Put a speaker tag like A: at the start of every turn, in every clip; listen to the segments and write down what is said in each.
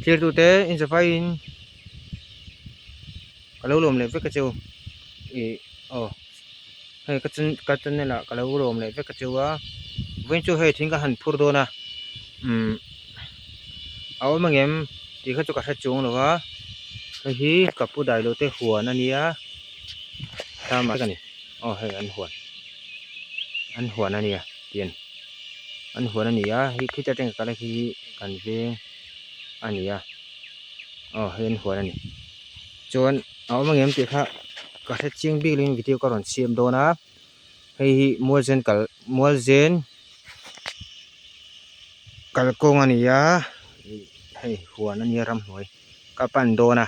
A: Thirtute inzavaiin ka lo lawm leh vek a cheu ih aw hei ka ka channel ah ka lo lawm leh vek a cheu a vawiin chu hei thing ka han phur dawn a umm a awm angem tih kha chu ka hre chuang lo a hei hi ka pu dailo te huan a nia thlam ah a ni aw hei an huan an huan a nia tih a ni an huan a ni a hei khita teng ka kal a khi kan veng a ni a aw hei an huan a ni chuan a awm angem tih kha ka hre chiang bik lovin video ka rawn siam dawn a hei hi mualzen kal mualzen kalkawng a ni a hei huan a nia ramhnuai ka pan dawn a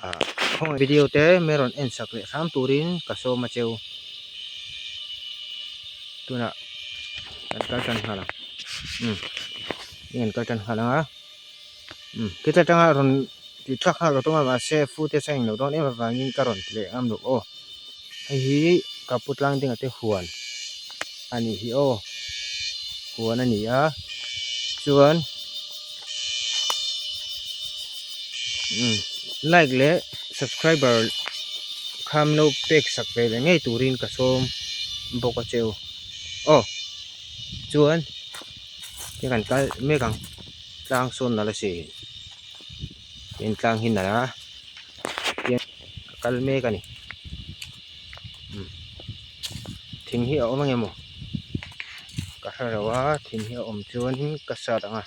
A: ah khawngaih video te min rawn en sak leh hram turin ka sawm a cheu tunah kan kal tan nghal ang umm kan kal tan nghal ang a umm khita tanga rawn tih thlak nghal ka tum a mahse footage a englo dawn em avangin ka rawn ti leh ngam lo aw hei hi ka pu tlang ding ate huan a nih hi aw huan a ni a chuan umm like leh subscriber kha min lo pek sak ve leh ngei turin ka sawm bawk a cheu aw chuan hei kan kal mek ang tlang sawn nalh a si tin tlang hi nalh a tin ka kal mek a ni umm thing hi a awm ang emaw ka hre lo a thing hi a awm chuanin ka sat ang a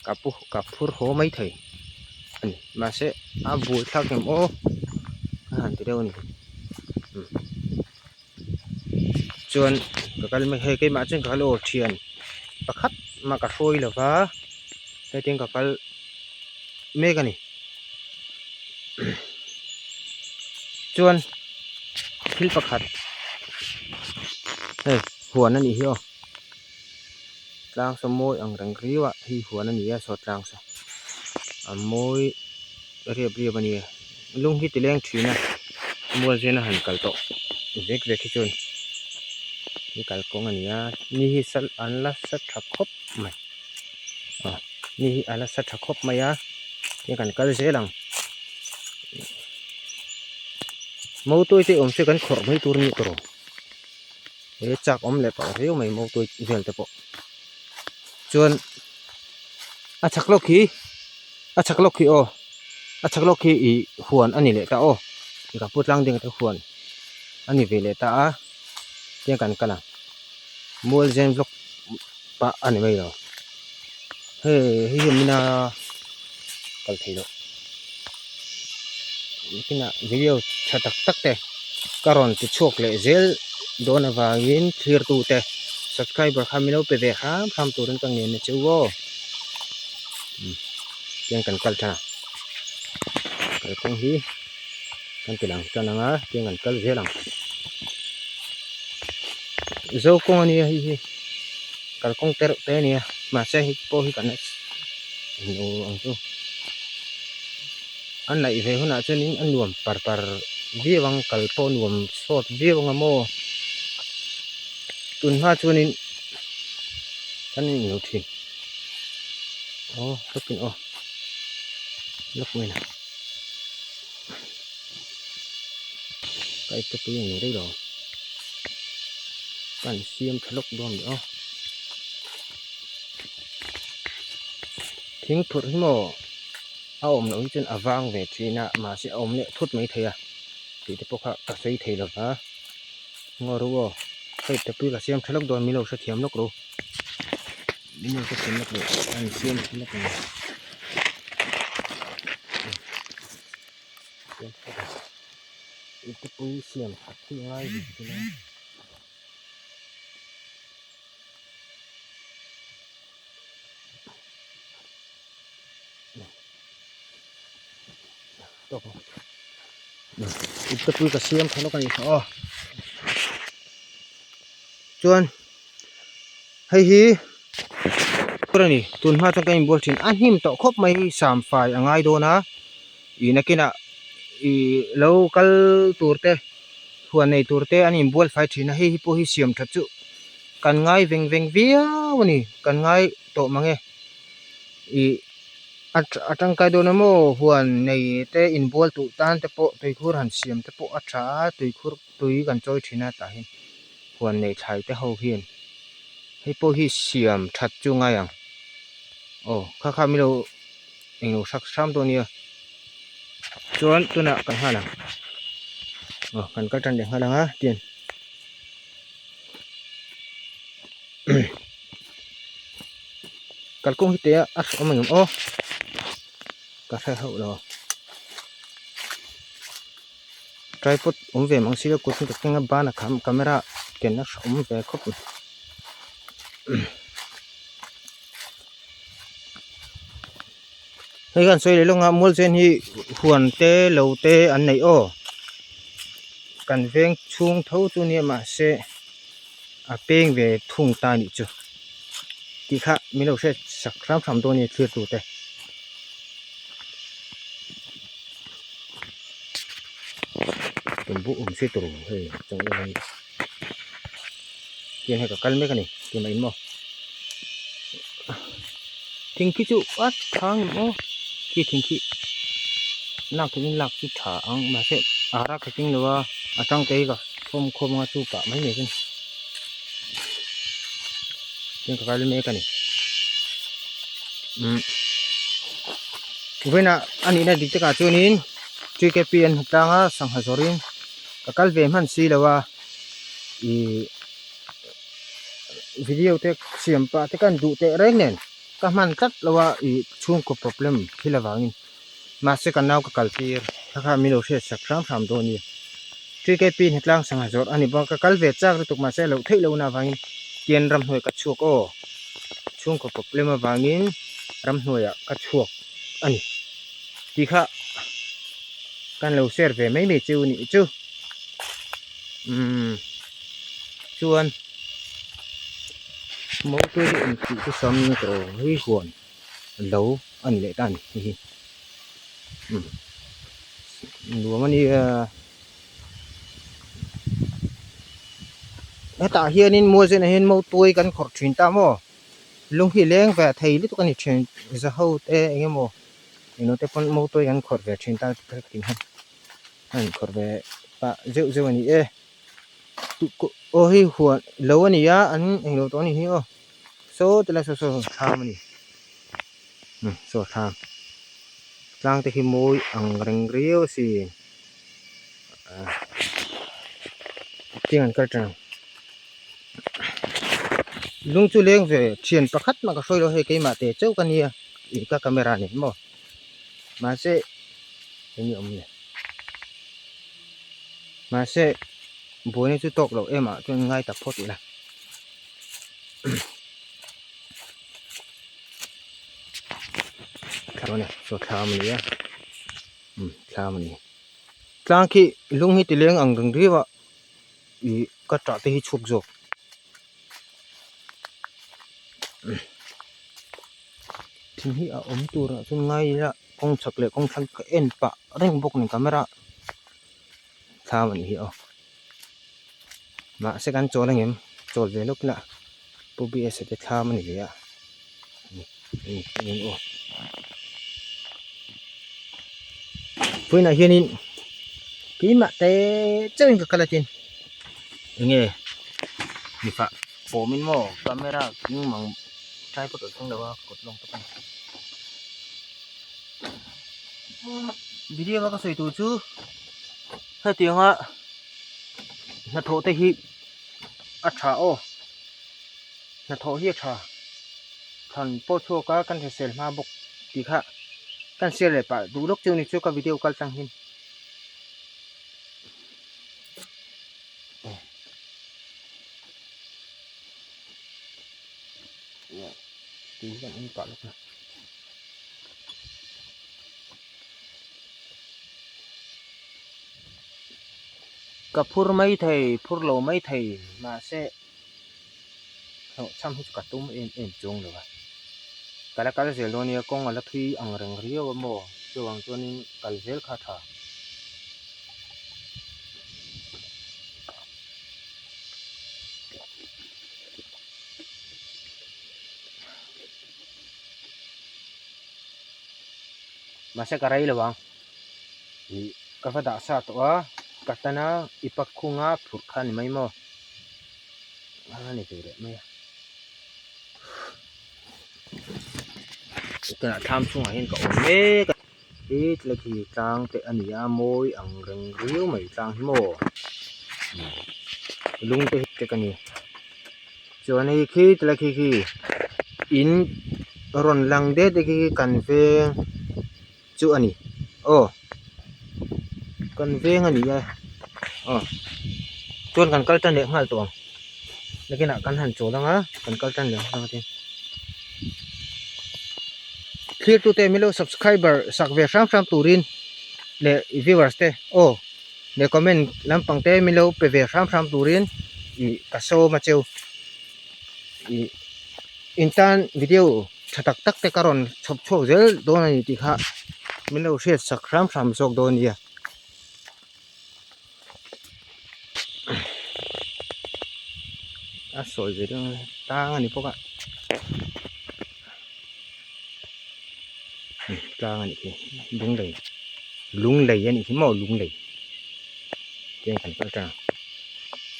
A: ka pu ka phur haw maithei a ni mahse a buaithlak em aw a han ti deuh a ni umm. Chuan ka kal mai hei keimah chuan ka kal aw thian pakhat mah ka hruai lo va hetiang ka kal mek a ni chuan thil pakhat hei huan a nih hi aw tlang saw mawi ang reng riau a hei huan a ni a saw tlang saw a mawi. Riap riap a nia lung hi ti leng thin a mual zen a han kal tawh vek vek hi chuan ni kalkawng a ni a ni hi sal an la sa tha khawp mai aw ni hi a la sa tha khawp mai a tin kan kal zel ang motui te awm se kan khawrh mai tur a nih tawh he chak awm leh pah riau mai motui vel te pawh chuan a chhak lawk hi. A chhak lawk khi aw a chhak lawk khi ih huan a ni leh ta aw ka pu tlang ding te huan a ni ve leh ta a tiang kan kal ang mual zen vlog pah a ni mai lo hei hei hi mina kal thei loh kinah video tha tak tak te ka rawn ti chhuak leh zel dawn avangin thlir tu te subscriber kha min lo pe ve hram hram turin ka ngen a che u aw. Tiang kan kal tan a kalkawng hi kan ti lang tan ang a tiang kan kal zel ang zo kawng a nia hei hi kalkawng te reuh te a nia mahse hei pawh hi kan hmu ang chu a naih ve hunah chuanin a nuam par par viau ang kal pawh a nuam sawt viau ang a maw tunhma chuanin kan inlo thin. Aw lawkin aw lawk mai na ka ip te pui ang lo daih lo ka han siam tha lawk dawn leh aw thing phurh hi maw a awm loh hi chuan a vang ve thin a mahse a awm leh thut mai thei a tih te pawh kha ka sawi thei lo va ngaw ru aw ka ip te pui ka siam tha lawk dawn min lo hrethiam lawk ru. Min lo hrethiam lawk ru a in siam tha lawk ang siam tha lawk ang ip te pui siam that hi a ngai ve thin a. Ip te pui ka siam tha lawk a ni aw chuan hei hi tur a ni tun hma chuan ka inbual thin a hnim tawh khawp mai hi sam fai a ngai dawn a ih nakinah ih lo kal tur te huan nei tur te an inbual fai thin a hei hi pawh hi siam that chu kan ngai veng veng viau a ni kan ngai tawh mang e. Ih a a tangkai dawn a maw huan nei te inbual duh tan te pawh tuikhur han siam te pawh a tha a tuikhur tui kan chawi thin a tah hian huan nei thlai te ho hian hei pawh hi siam that chu ngai ang aw kha kha milo englo hrak hram dawn nia chuan tunah kan nghal ang aw kan kal tan leh nghal ang a tian. Kalkawng hi teh a hrehawm ang em aw ka hre hauh lo tripod awm ve mang silo kut hi ka keng a ban a kham camera ken a hrehawm ve khawp mai hei hian sawi leh lawng a mual chen hi huan te lo te an neih aw kan veng chhung tho chu nia mahse a peng ve thung ta anih chu tih kha min lo hriat sak hram hram dawn a ni thlir tute. Tumbu awm se tur hei chang em em tiang hei ka kal mek a ni tunah in maw thing khi chu a thang em aw khi thing khi lak turin lak chu tha ang mahse a rak ka keng lo a a tang te hi ka fawm khawm anga chu pah mai mai chu tiang ka kal mek a ni umm vawiinah a nihna dik takah chuanin TKP an hmu tlang a sangha zawrhin ka kal ve hman si lo a ihh video te siam pah te ka han duh teh reng nen ka hman tlat lo a ihh chhungkaw problem thil avangin mahse ka nau ka kal tir kha kha min lo hriat sak hram hram dawn a ni TKP hnatlang sangha zawrh a ni bawk a ka kal ve chak lutuk mahse a loh theih lohna avangin tian ramhnuai ka chhuak aw chhungkaw problem avangin ramhnuaiah ka chhuak a ni tih kha kan lo share ve mai mai chu nih chu umm chuan motor hi engtih chu sam ka aw hei huan lo a ni leh ta a ni hei hi umm nuam a nia hetah hianin mualzenah hian motui kan khawrh thin ta maw. Lung hi leng ve thei lutuk a ni thin zaho te eng emaw englo te pawn motor hi an khawrh ve thin ta ka ti hian a inkhawrh ve pah zeuh zeuh a ni e aw hei huan lo a ni a an englo tawh a ni hi aw saw ti lai saw saw thlam a ni umm saw thlam tlang te hi mawi ang reng riau a sin tiang an kal tan ang. Lung chu leng ve thian pakhat mah ka hruai lo hei keimah teh chauh ka nia ih ka camera nen maw mahse eng nge awm le mahse buaina chu tawk loh em ah chuan ngai ta phawt ila saw thlam a ni a umm thlam a ni tlang khi lung hi ti leng ang reng riau a. Ih ka tah te hi chhuk zawk thing hi a awm tur ah chuan ngai ila kawng chhak leh kawng thlang ka en pah reng bawk a ni camera thlam a nih hi aw mahse kan chawl ang em chawl ve lawk ila pu B_S a te thlam a ni ve a aw vawiinah hianin keimah te chauhin ka kal a tin enge mipa pawmin maw camera keng mang tripod a thleng lo a kawt lawng tawp a ni video a ka sawi tur chu hetianga hnathawh te hi a tha aw. Hnathawh hi a tha thlan pawh chhuak a kan hrisel hma bawk tih kha kan share leh pah duh lawk chu ni chu ka video kal tlang hian. Tui hi kan en pah lawk a. Ka phur mai thei phur lo mai thei mahse. Hlawh chham hi chu ka tum em em chuang lo a, ka la kal zel dawn nia kawng a la thui ang reng riau a maw chuvang chuanin kal zel kha a tha. Mahse ka rei lo ang. Ih ka va dah sa tawh a, ka tan a i pak khung a phurh kha a ni mai maw? A ni ve leh mai a. Tunah thlam chhungah hian ka awm mek a. He tlai khi tlang te a ni a mawi ang reng riau mai tlang hi maw lung te hi tek a ni chuan hei khi tlai khi khi in rawn lang det te khi kan veng chu a ni aw kan veng a ni a aw chuan kan kal tan leh nghal tawh ang nakinah kan han chawl ang a kan kal tan leh nghal ang. Thlirtute milo subscriber sak ve hram hram turin leh viewers te aw leh comment lampang te milo pe ve hram hram turin ih ka sawm a cheu ih in tan video tha tak tak te ka rawn chhawp chhuak zel dawn a ni tih kha milo hriat sak hram hram zawk dawn a nia. A sawi ve dawn a tlang a ni bawk a tlang a nih khi lunglei lunglei a nih khi maw lunglei tiang kan kal tan a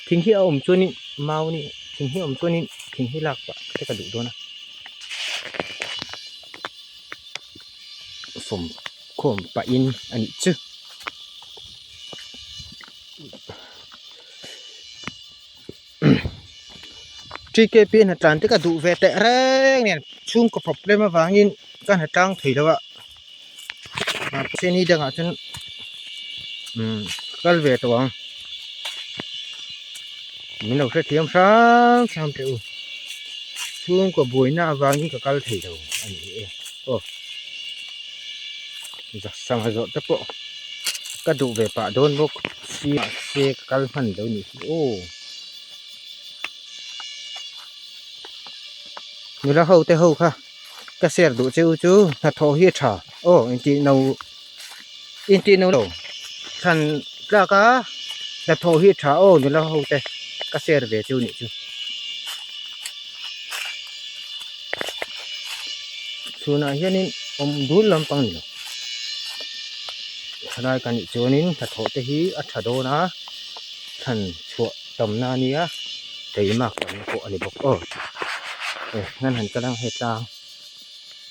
A: thing hi a awm chuanin mau ni thing hi a awm chuanin thing hi lak pah te ka duh dawn a fawm khawm pahin a nih chu. TKP hna tlan te ka duh ve teh reng nen chhungkaw problem avangin ka hna tlang thei lo a mahse ni dangah chuan umm kal ve tawh ang min lo hrethiam hram hram teh u chhungkaw buaina avangin ka kal thei lo a ni e aw. Sangha zawrh te pawh ka duh ve pah dawn bawk si mahse ka kal hman lo nih hi aw. Nula ho te ho kha ka share duh che u chu hnathawh hi a tha aw intih no intih no lo thlan tlak a hnathawh hi a tha aw nula ho te ka share ve chu nih chu. Chhunah hianin awm dul lampang ni lo thalai ka nih chuanin hnathawh te hi a tha dawn a thlan chhuah tamna a nia teimak tamna pawh a ni bawk aw e nan han kal ang hei tlang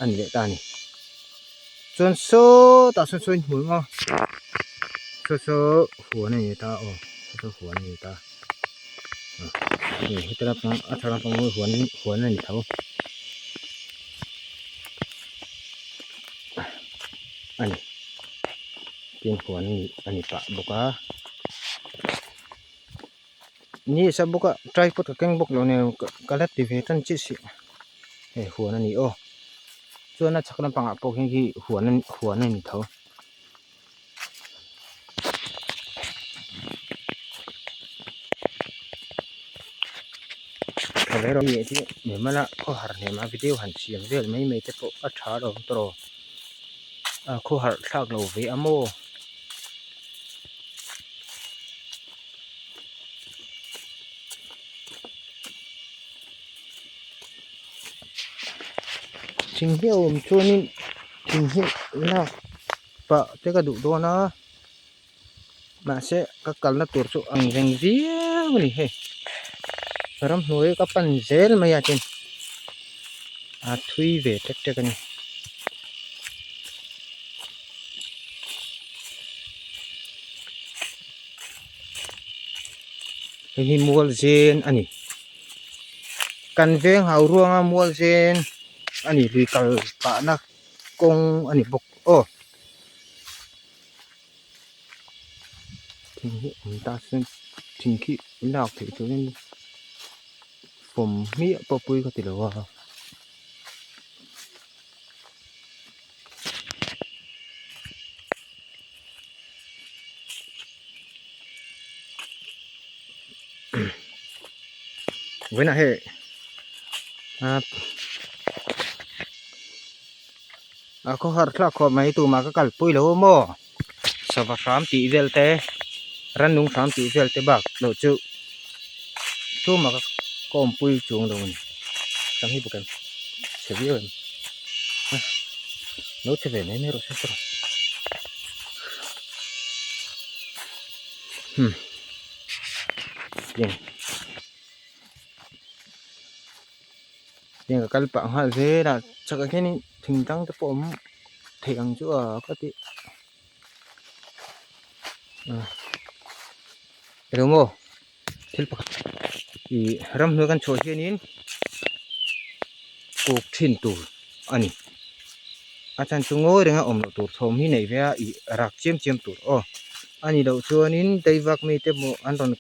A: a ni leh ta a ni chuan sawtah sawn sawn hmuh ang a saw saw huan a ni ta aw saw saw huan a ni ta. Hei heti lampang a tha lampang hi huan huan a ni tho a ni tin huan a ni pah bawk a ni sa bawk a tripod ka keng bawk lo nen ka la ti ve tan chiah si hei huan a ni aw chuan a chhak lampangah pawh khian khi huan huan a ni tho. Mimala khawhar hnem a video han siam vel mai mai te pawh a tha alawm tawh a khawhar thlak lo ve a maw. Thing hi a awm chuanin thing hi lak pah te ka duh dawn a mahse ka kalna tur chu ang reng viau a ni hei ramhnuai ka pan zel mai a tin a thui ve tek tek a ni. Hei hi mual zen a ni kan veng hau ruanga mual zen a ni lui kal pahna. Kawng a ni bawk aw. Thing hi awm ta se thing khi lak theih turin fawm hmiah pawh pui ka ti lo a. Vawiinah hei a khawhar thlak khawp mai tumah ka kalpui lo maw sava hram tih vel te rannung hram tih vel te bak loh chu tumah ka kawmpui chuang lo a ni tam hi bawk em chhe viau em lo chhe ve mai mai rawh se. Hmm. Tiang. Tiang ka kal pah nghal zel a chakah khianin thing tang te pawh a awm theih ang chu a ka ti. Eng maw thil pakhat ih ramhnuai kan chhuah hianin kuk thin tur a ni a chan chu ngawi renga awm loh tur thawm hi neih ve a ih rak chiam chiam tur aw a nih loh chuanin daivak mite pawh an rawn.